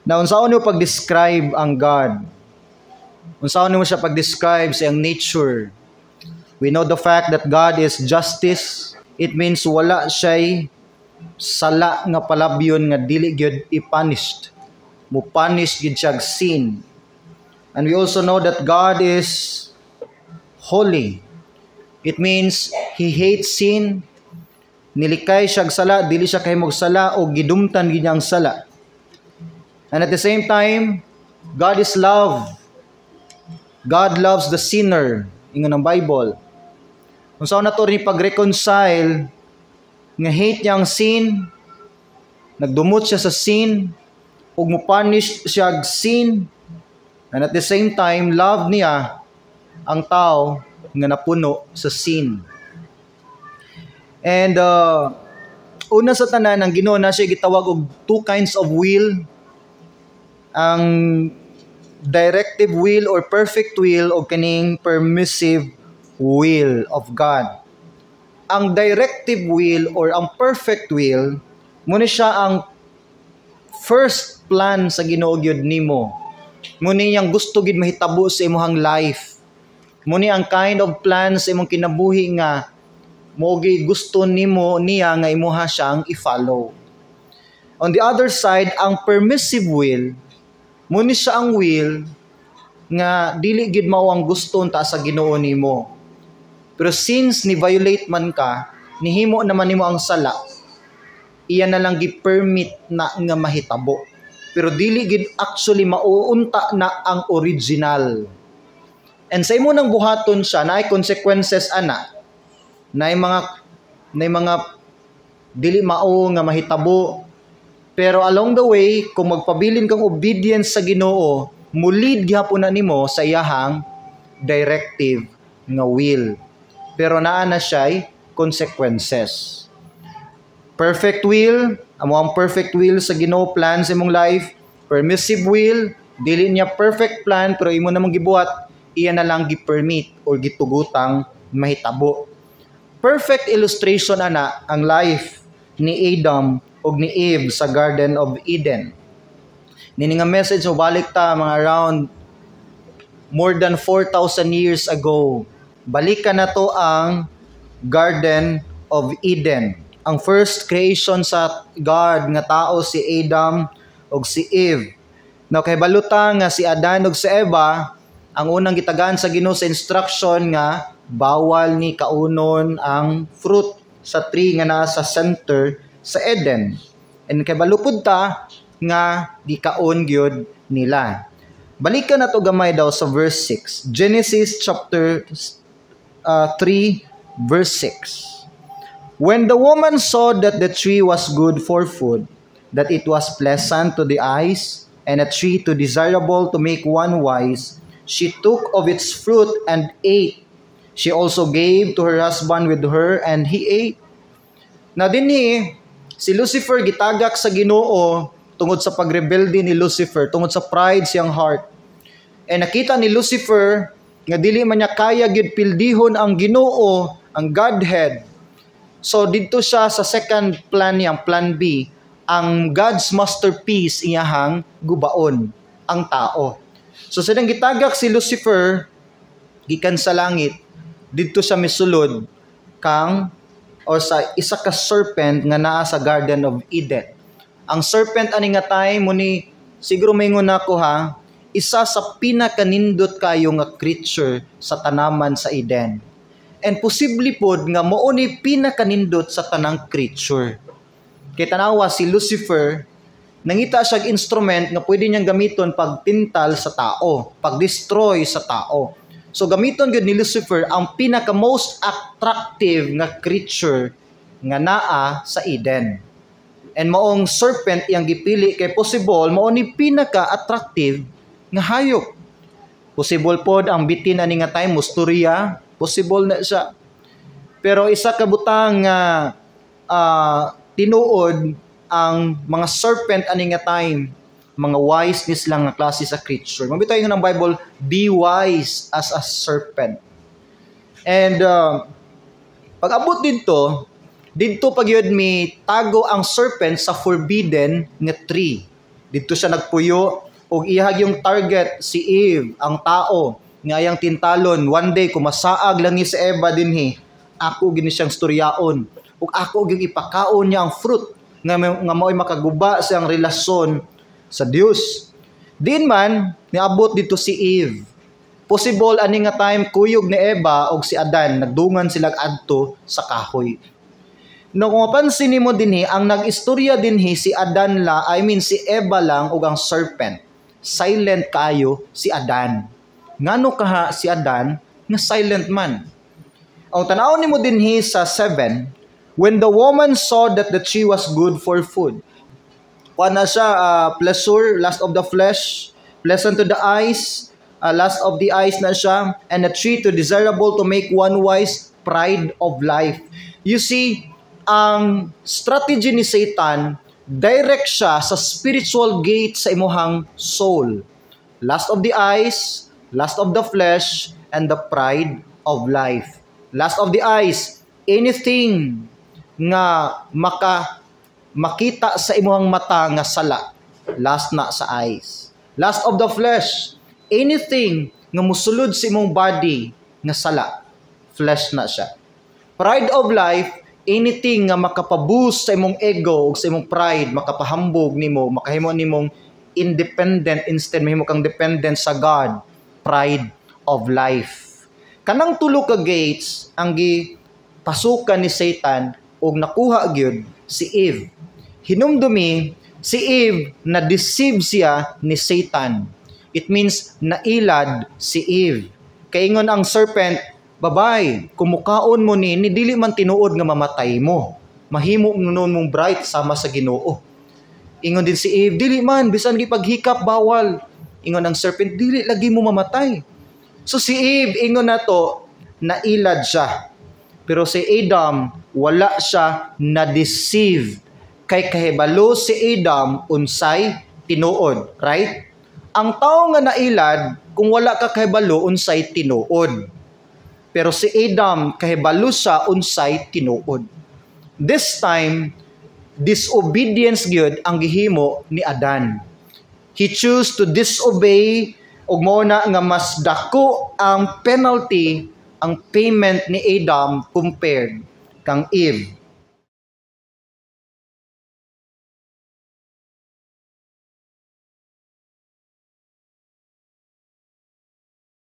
Na unsaon nimo pag-describe ang God? Unsaon nimo siya pag-describe sa iyang nature? We know the fact that God is justice. It means wala siya'y sala nga palabyon nga dili gyud i-punished. Mo punish gyud siya sin. And we also know that God is holy. It means He hates sin. Nilikay siya sala, dili siya kahimog sala o gidumtan gyud niya ang sala. And at the same time, God is love. God loves the sinner, ingon ang Bible. Kung unsaon nato rin pag-reconcile nga hate niya ang sin, nagdumot siya sa sin, ug mo punish siya sin, and at the same time, love niya ang tao nga napuno sa sin. And una sa tanan, ang Ginoo na siya gitawag og two kinds of will: ang directive will or perfect will o kining permissive will of God. Ang directive will or ang perfect will mao ni siya ang first plan sa Ginoo gyud nimo. Mao ni iyang gusto gid mahitabo sa imong life. Mao ni ang kind of plan sa imong kinabuhi nga mo gusto nimo niya nga imuha siyang i-follow. On the other side, ang permissive will, mao ni siya ang will nga dili gid mao ang gusto ta sa Ginoo nimo. Pero since ni violate man ka, nihimo naman nimo ang sala, iya na lang gi-permit na nga mahitabo. Pero dili gid actually mauunta na ang original. And sa imo nang buhaton siya, naay consequences ana. Naay mga dili mao nga mahitabo. Pero along the way, kung magpabilin kang obedience sa Ginoo, mulid gihapon na nimo sa iyahang directive nga will. Pero naa na siya'y consequences. Perfect will, amo ang perfect will sa Ginoo, plan sa imong life. Permissive will, dili niya perfect plan pero imo namang gibuhat, iya na lang gi-permit or gitugutang mahitabo. Perfect illustration ana ang life ni Adam ug ni Eve sa Garden of Eden. Nini nga message, balik ta mga around more than 4,000 years ago. Balikan na to ang Garden of Eden. Ang first creation sa God nga tao, si Adam ug si Eve. Now, kay baluta nga si Adan ug si Eva ang unang gitagaan sa Ginoo sa instruction nga bawal ni kaunon ang fruit sa tree nga naa sa center sa Eden. And kay balupod ta nga gikaon gyud nila. Balikan na to gamay daw sa verse 6. Genesis chapter 3 verse 6. When the woman saw that the tree was good for food, that it was pleasant to the eyes, and a tree to desirable to make one wise, she took of its fruit and ate. She also gave to her husband with her, and he ate. Na dinhi, si Lucifer gitagak sa Ginoo tungod sa pagrebelde ni Lucifer, tungod sa pride siyang heart. And nakita ni Lucifer nga dili man niya kaya gyud pildihon ang Ginoo, ang Godhead. So didto siya sa second plan niyang plan B, ang God's masterpiece iyahang gubaon, ang tao. So sa gitagak si Lucifer gikan sa langit, didto siya misulod kang o sa isa ka serpent nga naa sa Garden of Eden. Ang serpent ani nga time mo ni siguro maingon nako ha, isa sa pinakanindot kayo nga creature sa tanaman sa Eden. And posible pod nga mao ni pinakanindot sa tanang creature. Kay tanawa si Lucifer, nangita siya instrument nga pwede niyang gamiton pagtintal sa tao, pag-destroy sa tao. So gamiton gyud ni Lucifer ang pinaka most attractive nga creature nga naa sa Eden. And maong serpent iyang gipili kay possible mao ni pinaka attractive nga hayop. Possible pod ang bitin ani nga time musturya, possible na siya. Pero isa ka butang nga tinuod, ang mga serpent ani nga time, mga wise ni sila nga klase sa creature. Mabitaw ng Bible, "Be wise as a serpent." And pag abot didto, didto pag yun mi tago ang serpent sa forbidden nga tree. Didto siya nagpuyo ug iya gyung target si Eve, ang tao nga iyang tintalon. One day, kung masaag lang ni si Eva dinhi, ako gyud ni siyang storyaon ug ako gyud ipakaon niya ang fruit nga mao'y makaguba sa iyang relasyon sa Dios. Diin man niabot didto si Eve. Possible ani nga time kuyog ni Eva og si Adan, nagdungan sila adto sa kahoy. No, kung mapansin nimo dinhi, ang nag-istorya dinhi si Adan la, I mean, si Eva lang ug ang serpent. Silent kayo si Adan. Ngano kaha si Adan nga silent man? Ang tanaw nimo dinhi sa 7, "When the woman saw that the tree was good for food." Kuan na siya, pleasure, lust of the flesh, pleasant to the eyes, lust of the eyes na siya, and a tree to desirable to make one wise, pride of life. You see, ang strategy ni Satan, direct siya sa spiritual gate sa imuhang soul. Lust of the eyes, lust of the flesh, and the pride of life. Lust of the eyes, anything nga makita sa imuhang mata nga sala, lust na sa eyes. Lust of the flesh, anything nga musulod sa imong body nga sala, flesh na siya. Pride of life, anything nga makapaboost sa imong ego ug sa imong pride, makapahambog nimo, makahimo nimong independent instead mahimo kang dependent sa God, pride of life. Kanang tulo ka gates ang gipasukan ni Satan ug nakuha gyud si Eve. Hinumdumi, si Eve na deceive siya ni Satan. It means nailad si Eve. Kaingon ang serpent, "Babay, kung mukaon mo ni dili man tinuod nga mamatay mo. Mahimo mo noon mong bright sama sa Ginoo." Ingon din si Eve, "Dili man, bisan gipaghikap bawal." Ingon ang serpent, "Dili lagi mo mamatay." So si Eve, ingon na to, nailad siya. Pero si Adam, wala siya na-deceive. Kay kahibalo si Adam unsay tinuod, right? Ang tao nga nailad kung wala ka kahibalo unsay tinuod. Pero si Adam, kahibalo siya unsay tinuod. This time, disobedience gyud ang gihimo ni Adan. He choose to disobey ug mao na nga mas dako ang penalty, ang payment ni Adam compared kang Eve.